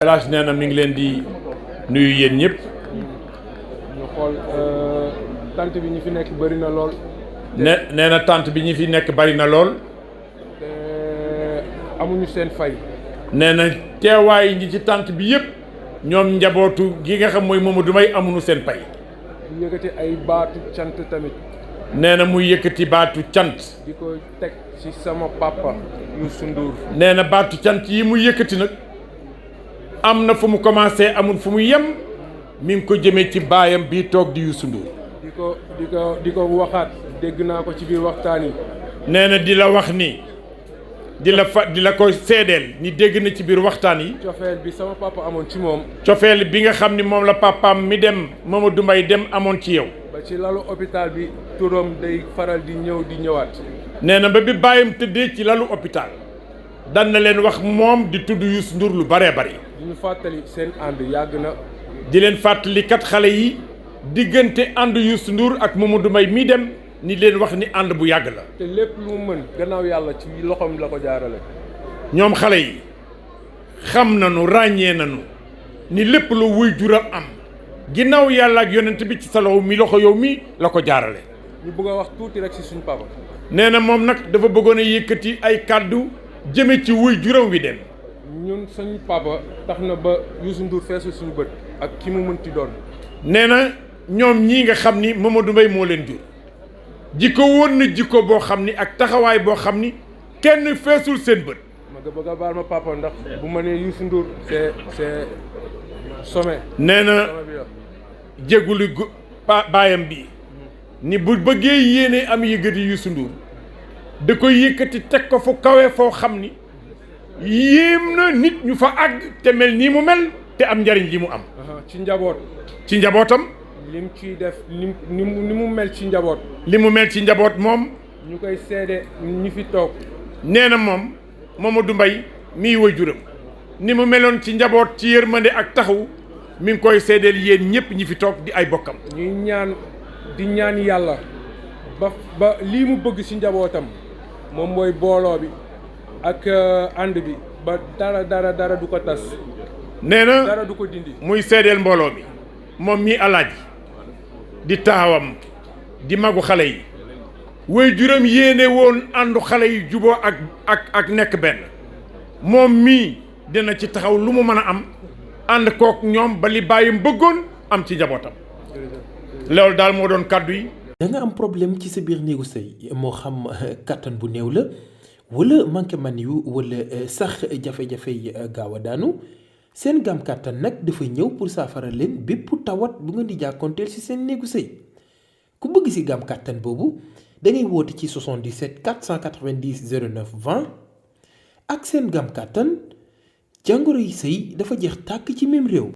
El Hadj nee na mi ngi leen di nuyu yéen ñëpp. ñu xool tant bi ñu fi nekk bëri na lool. nee na tant bi ñu fi nekk bari na lool. te amuñu seen fay. nee na teewaay ñi ci tant bi yëpp ñoom njabootu gi nga xam mooy Mamadou Mbaye amuñu seen pay. di yëkkati ay baatu cant tamit. nee na muy yëkkati baatu cant. di ko teg ci sama papa Youssou Ndour. nee na baatu cant yi mu yëkkati nag am na fu mu commencé amul fu mu yem mi ngi ko jëmee ci baayam bii toog di Youssou Ndour. di ko waxaat dégg naa ko ci biir waxtaan yi. nee na di la wax ni di la koy seedeel ni dégg na ci biir waxtaan yi. cofeel bi sama papa amoon ci moom. cofeel bi nga xam ni moom la papaam mi dem Mamadou Mbaye dem amoon ci yow. ba ci lalu hôpital bi turam day faral di ñëw di ñëwaat. nee na ba bi bàyyam tëddee ci lalu hôpital dan na leen wax moom di tudd Youssou Ndour lu baree bari. di ñu fàttali seen ànd yàgg na. di leen fàttali kat xale yi diggante ànd Youssou Ndour ak Mamadou Mbaye mi dem ni leen wax ni ànd bu yàgg la. te lépp lu mu mën gannaaw yàlla ci loxoom la ko jaarale. ñoom xale yi xam nañu ràññee nañu ni lépp lu wuy juram am ginnaaw yàlla ak yonent bi ci sa loxo mi loxo yow mi la ko jaarale. ñu bëgg a wax tuuti rek ci suñu papa. nee na moom nag dafa bëggoon a yëkkati ay kàddu jëme ci wuy juram wi dem. ñun suñu papa tax na ba Youssou Ndour feesul suñu bët ak ki mu mënti doon. nee na ñoom ñii nga xam ni Mamadou Mbaye moo leen jur jikko woon na jikko boo xam ni ak taxawaay boo xam ni kenn feesul seen bët. ma nga bëgg a baal ma papa ndax bu ma nee Youssou Ndour c'est sommet. nee na jéggulu baayam bi ni bu bëggee yéene am yëkkati Youssou Ndour da koy yëkkati teg ko fu kawe foo xam ni yéem na nit ñu fa àgg te mel nii mu mel te am njariñ li mu am. ci njaboot. ci njabootam. lim ciy def ni mu mel ci njaboot. li mu mel ci njaboot moom. ñu koy seede ñi fi toog. nee na moom Mamadou Mbaye mii waajuram ni mu meloon ci njaboot ci yërmande ak taxaw mi ngi koy seedeel yéen ñëpp ñi fi toog di ay bokkam. di ñaan yàlla ba lii mu bëgg ci njabootam moom mooy booloo bi ak ànd bi ba dara du ko tas. nee na dara du ko dindi. muy seedeel mbooloo mi moom mii alaaji di taawam di magu xale yi waajuram yéene woon àndu xale yi juboo ak nekk benn moom mii dina ci taxaw lu mu mën a am ànd kook ñoom ba li bàyyam bëggoon am ci njabootam. loolu daal moo doon kàddu yi. da nga am problème ci sa biir néegu sëy moo xam kàttan bu néew la wala manqué man yu wala sax jafe-jafe yi gaaw a daanu seen gam kàttan nag dafa ñëw pour saafara leen bépp tawat bu nga di jàkkoonteel ci seen néegu sëy ku bëgg ci gam kàttan boobu da ngay woote ci 77 490 09 20 ak seen gam kàttan jàngoro yi sëy dafa jeex tàkk ci même réew.